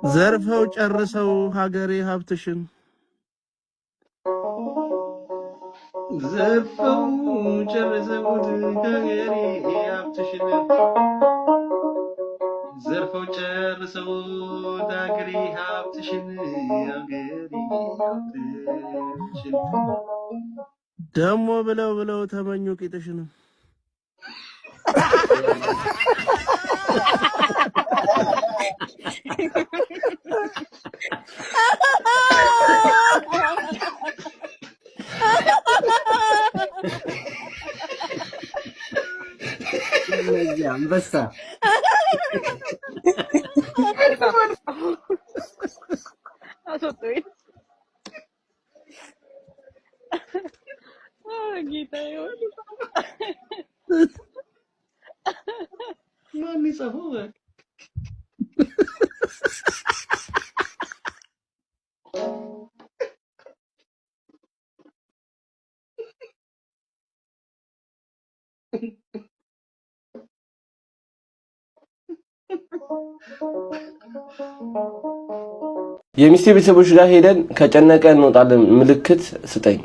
ዘርፈው ጨርሰው ሀገሬ ሀብትሽን፣ ዘርፈው ጨርሰውት ሀገሬ ሀብትሽን፣ ዘርፈው ጨርሰውት ሀገሬ ሀብትሽን፣ ሀገሬ ሀብትሽን። ደሞ ብለው ብለው ተመኙ ቂጥሽን። እነዚህ አንበሳ። አስወጡኝ። ጌታዬ ሆይ። ማን ይጻፈው? የሚስቴ ቤተሰቦች ጋር ሄደን ከጨነቀ እንወጣለን። ምልክት ስጠኝ።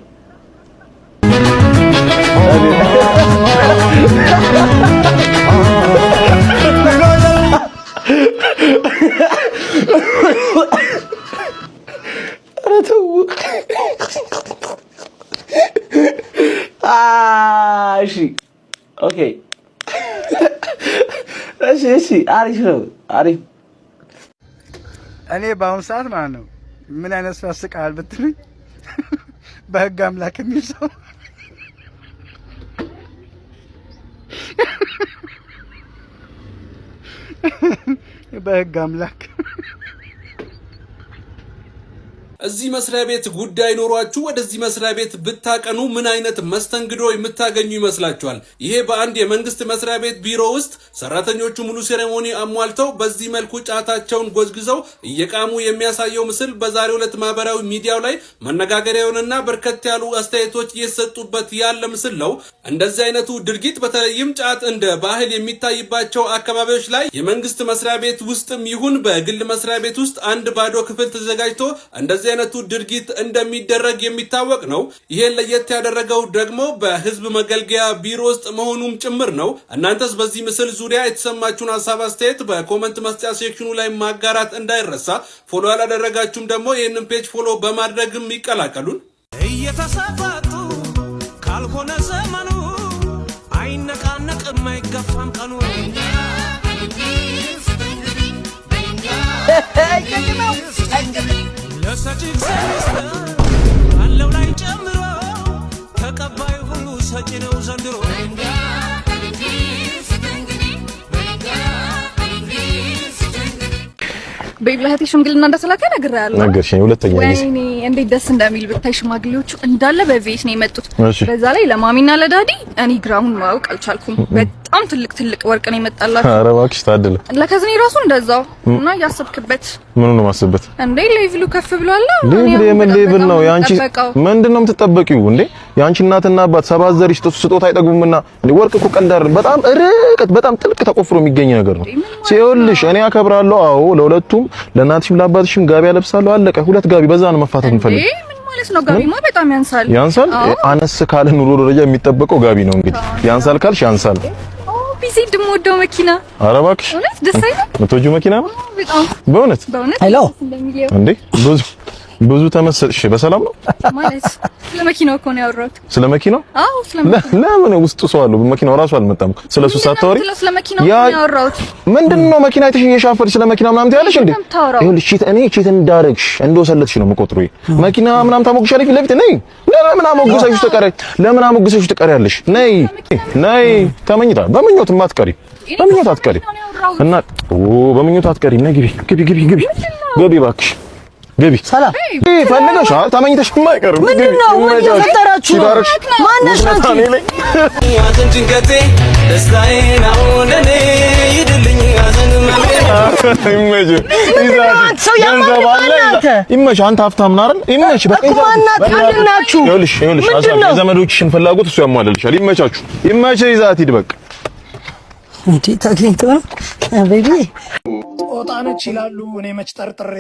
ኧረ ተው። እሺ okay፣ እሺ እሺ፣ አሪፍ ነው፣ አሪፍ። እኔ በአሁኑ ሰዓት ማለት ነው ምን አይነት ሰው ያስቃል ብትሉኝ፣ በህግ አምላክ የሚል ሰው። በህግ አምላክ። እዚህ መስሪያ ቤት ጉዳይ ኖሯችሁ ወደዚህ መስሪያ ቤት ብታቀኑ ምን አይነት መስተንግዶ የምታገኙ ይመስላችኋል? ይሄ በአንድ የመንግስት መስሪያ ቤት ቢሮ ውስጥ ሰራተኞቹ ሙሉ ceremony አሟልተው በዚህ መልኩ ጫታቸውን ጎዝግዘው እየቃሙ የሚያሳየው ምስል በዛሬው ዕለት ማህበራዊ ሚዲያው ላይ መነጋገሪያ የሆነና በርከት ያሉ አስተያየቶች እየተሰጡበት ያለ ምስል ነው። እንደዚህ አይነቱ ድርጊት በተለይም ጫት እንደ ባህል የሚታይባቸው አካባቢዎች ላይ የመንግስት መስሪያ ቤት ውስጥም ይሁን በግል መስሪያ ቤት ውስጥ አንድ ባዶ ክፍል ተዘጋጅቶ እንደዚህ አይነቱ ድርጊት እንደሚደረግ የሚታወቅ ነው። ይሄን ለየት ያደረገው ደግሞ በህዝብ መገልገያ ቢሮ ውስጥ መሆኑም ጭምር ነው። እናንተስ በዚህ ምስል ዙሪያ የተሰማችሁን ሀሳብ አስተያየት በ comment መስጫ section ኑ ላይ ማጋራት እንዳይረሳ። Follow ያላደረጋችሁም ደግሞ ይህንን page follow በማድረግም ይቀላቀሉን። እየተሳፋጡ ካልሆነ ዘመኑ አይነቃነቅም አይገፋም ቀኑ። ለሰጪ እግዚአብሔር አለው ላይ ጨምሮ፣ ተቀባዩ ሁሉ ሰጪ ነው ዘንድሮ። Babe፣ ለእህቴ ሽምግልና እንደተላከ ነግሬሃለሁ። ነገርሽኝ። ሁለተኛ ጊዜ። ወይኔ እንዴት ደስ እንደሚል ብታይ። ሽማግሌዎቹ እንዳለ በ V8 ነው የመጡት። በዛ ላይ ለማሚና ለ daddy እኔ ግራሙን ማወቅ አልቻልኩም። በጣም ትልቅ ትልቅ ወርቅ ነው የመጣላቸው። ኧረ እባክሽ ታደለ። ለ cousin ኤ ራሱ እንደዛው። እና እያሰብክበት? ምኑ ነው የማስብበት? እንዴ level ኡ ከፍ ብሏል። Level የምን level ነው ያንቺ? ምንድን ነው የምትጠበቂው እንዴ? የአንቺ እናትና አባት ሰባት ዘር ይስጡ ስጦታ አይጠግቡምና። እንዴ ወርቅ እኮ ቀልድ አይደለም። በጣም ርቀት በጣም ጥልቅ ተቆፍሮ የሚገኝ ነገር ነው። ሲውልሽ እኔ አከብራለሁ። አዎ፣ ለሁለቱም ለእናትሽም ለአባትሽም ጋቢ አለብሳለሁ። አለቀ። ሁለት ጋቢ በዛ ነው መፋታት የምፈልግ። ምን ማለት ነው? ጋቢማ በጣም ያንሳል። ያንሳል። አነስ ካለ ኑሮ ደረጃ የሚጠበቀው ጋቢ ነው። እንግዲህ ያንሳል ካልሽ ያንሳል። ቢዚ የምወደው መኪና። ኧረ እባክሽ። እውነት ደስ አይልም? የምትወጂው መኪና ነው? በጣም። በእውነት? በእውነት። Hello። እንዴ ብዙ ብዙ ተመሰጥሽ። በሰላም ነው? ማለት ስለ መኪናው እኮ ነው ያወራሁት። ስለ መኪናው? አዎ፣ ስለ መኪናው። ለምን ውስጡ ሰው አለው? መኪናው ራሱ አልመጣም። ስለ እሱ ሳታወሪ ስለ መኪናው ነው ያወራሁት። ምንድን ነው መኪና አይተሽ እየሻፈርሽ ስለ መኪና ምናምን ትያለሽ እንዴ? ይኸውልሽ cheat እኔ cheat እንዳደረግሽ እንደወሰለትሽ ነው የምቆጥረው። መኪና ምናምን ታሞግሻለሽ ፊት ለፊት። ነይ። ለምን አሞግሰሽ ትቀሪያለሽ? ለምን አሞግሰሽ ትቀሪያለሽ? ነይ ነይ። ተመኝታ በምኞት አትቀሪ፣ በምኞት አትቀሪ እና ኦ በምኞት አትቀሪ። ነይ ግቢ ግቢ ግቢ ግቢ ግቢ እባክሽ ግቢ። ሰላም። ፈልገሽ ተመኝተሽማ አይቀርም። ምንድን ነው? ምን እየፈጠራችሁ ነው? ማነሽ አንቺ? ሐዘን ጭንቀቴ ደስታዬ ነው ለኔ ይድልኝ ሐዘን። ሰው ያማል አንተ። ይመችህ። አንተ ሀብታም ነህ አይደል? ይመችህ። በቃ እኮ ማናት? ምንድን ናችሁ? ይኸውልሽ ይኸውልሽ ምንድን ነው? የዘመዶችሽን ፍላጎት እሱ ያሟላልሻል። ይመቻችሁ። ይመችህ። ይዛት ሂድ በቃ። እንዴ ተገኝቶ ነው baby። ጦጣ ነች ይላሉ፣ እኔ መች ጠርጥሬ።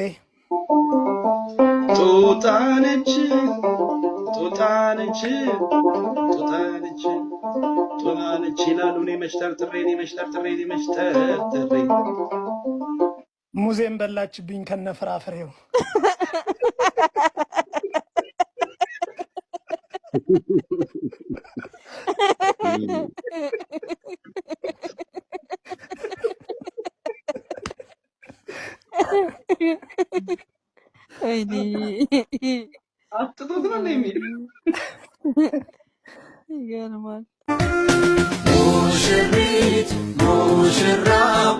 ጦጣ ነች፣ ጦጣ ነች፣ ጦጣ ነች፣ ጦጣ ነች ይላሉ፣ እኔ መች ጠርጥሬ፣ እኔ መች ጠርጥሬ፣ እኔ መች ጠርጥሬ። ሙዜም በላችብኝ ከነ ፍራፍሬው። አጥቶት ነው የሚል። ይገርማል። ሙሽሪት ሙሽራው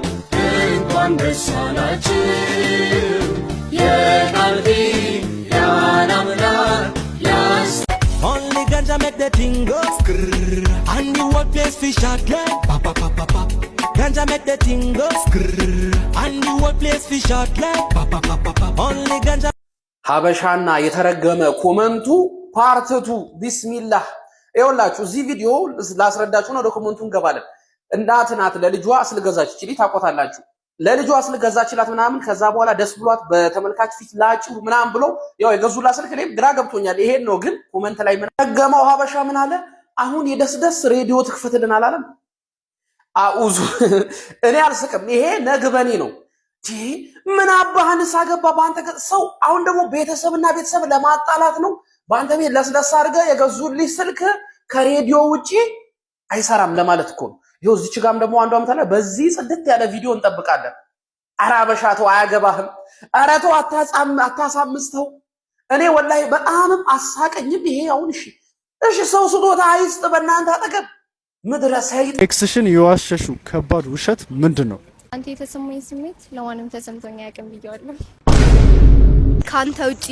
እንኳን ደስ አላችሁ፣ የቃል ኪዳን አምላክ ያስ Only ganja make the thing go skrrr. And the whole place fi shot like pop pop pop pop pop. Ganja make the thing go skrrr. And the whole place fi shot like pop pop pop pop pop. Only ganja. ሀበሻና የተረገመ comment ኡ part 2። ቢስሚላህ፣ ይኸውላችሁ እዚህ ቪዲዮ ላስረዳችሁ ነው። ወደ comment ኡ እንገባለን። እናት ናት ለልጇ ስልክ ገዛች። እቺ ታውቋታላችሁ። ለልጇ ስልክ ገዛችላት ምናምን። ከዛ በኋላ ደስ ብሏት በተመልካች ፊት ላጩ ምናምን ብሎ ያው የገዙላት ስልክ እኔም ግራ ገብቶኛል። ይሄን ነው ግን comment ላይ ምን ረገመው ሀበሻ ምን አለ? አሁን የደስደስ ሬዲዮ ትክፈትልን አላለም? አኡዙ፣ እኔ አልስቅም። ይሄ ነግበኔ ነው። ምን አባህንስ አገባ በአንተ ሰው። አሁን ደግሞ ቤተሰብና ቤተሰብ ለማጣላት ነው። በአንተ ቤት ለስለስ አድርገህ የገዙልህ ስልክ ከሬዲዮ ውጪ አይሰራም ለማለት እኮ ነው። ይኸው እዚች ጋም ደግሞ አንዷ ምታለ በዚህ ጽድት ያለ ቪዲዮ እንጠብቃለን። ኧረ አበሻ ተው፣ አያገባህም። ኧረ ተው፣ አታሳምስተው። እኔ ወላሂ በጣምም አሳቀኝም ይሄ አሁን። እሺ እሺ፣ ሰው ስጦታ አይስጥ በእናንተ አጠገብ ምድረ ሰይጥ። Ex ሽን የዋሸሽው ከባድ ውሸት ምንድን ነው? አንተ የተሰማኝ ስሜት ለማንም ተሰምቶኝ አያውቅም ብዬዋለሁ። ከአንተ ውጪ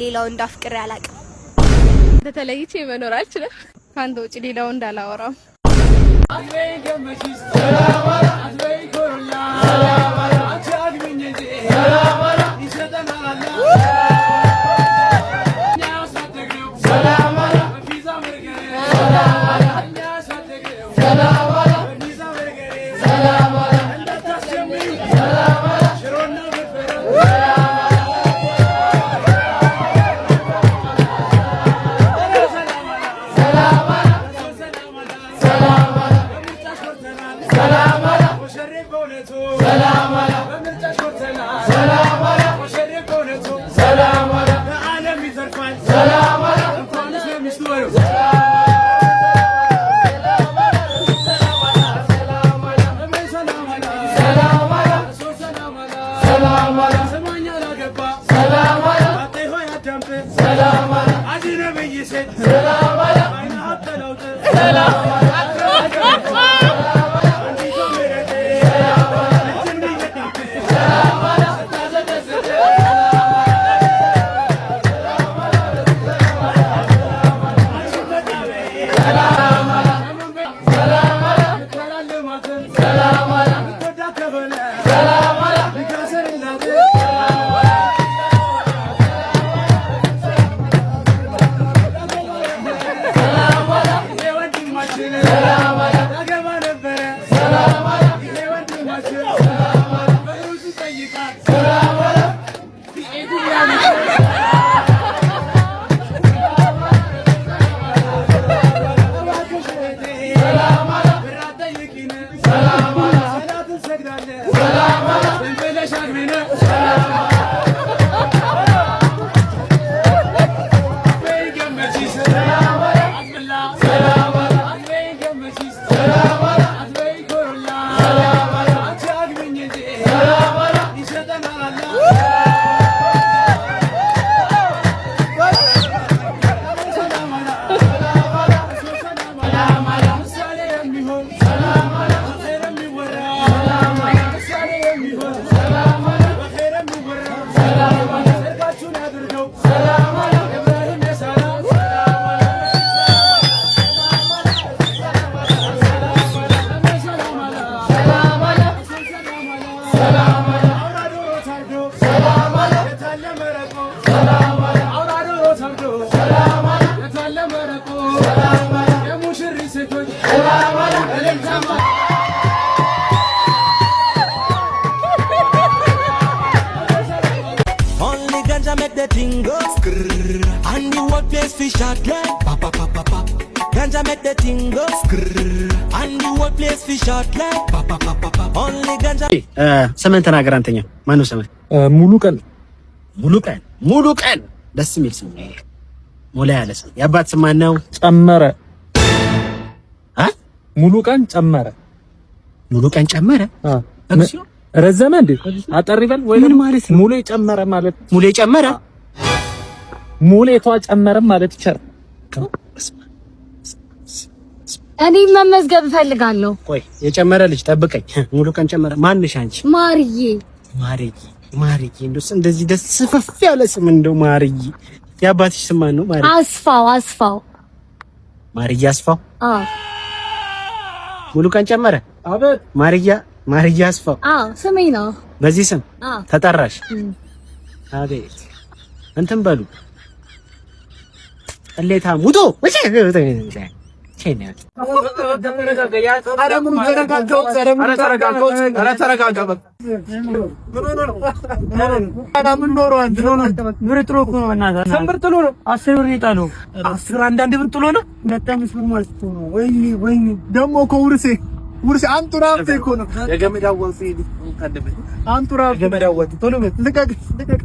ሌላው እንዳፍቅሬ አላውቅም። ተለይቼ መኖር አልችልም። ከአንተ ውጪ ሌላው እንዳላወራም። place fi shot like pop pop pop pop pop. Ganja make the thing go skrrr. And the whole place fi shot like pop pop pop pop pop. Only ganja. ስምን ተናገር። አንተኛ ማነው ስምህ? ሙሉ ቀን። ሙሉ ቀን። ሙሉ ቀን ደስ የሚል ስም ነው። ሞላ ያለ ስም። የአባት ስም ማን ነው? ጨመረ። አ ሙሉ ቀን ጨመረ። ሙሉ ቀን ጨመረ። ረዘመ እንዴ? አጠር ይበል ወይ ምን ማለት ነው? ሙሌ ጨመረ ማለት። ሙሌ ጨመረ። ሙሌቷ ጨመረ ማለት ይቻላል። እኔ መመዝገብ እፈልጋለሁ። ቆይ የጨመረ ልጅ ጠብቀኝ። ሙሉ ቀን ጨመረ። ማንሽ አንቺ? ማርዬ። ማርዬ፣ ማርዬ፣ እንደው እንደዚህ ደስ ፍፍ ያለ ስም እንደው ማርዬ። የአባትሽ ስም ማን ነው? ማርዬ። አስፋው፣ አስፋው። ማርዬ አስፋው። አዎ። ሙሉ ቀን ጨመረ። አቤት። ማርያ፣ ማርያ አስፋው። አዎ፣ ስሜ ነው። በዚህ ስም አዎ። ተጠራሽ። አቤት እንትን በሉ ቅሌታ ሙቶ። ብር ጥሎ እኮ ነው። በእናትህ ስንት ብር ጥሎ ነው? 10 ብር የጣለው። 10 አንዳንድ ብር ጥሎ ነው። 2.5 ብር ማለት እኮ ነው። ወይኔ ወይኔ፣ ደግሞ እኮ ውርሴ ውርሴ አንጡራ ሀብቴ እኮ ነው። የገመድ አዋጡ አንጡራ የገመድ አዋጡ ቶሎ በል ልቀቅ ልቀቅ።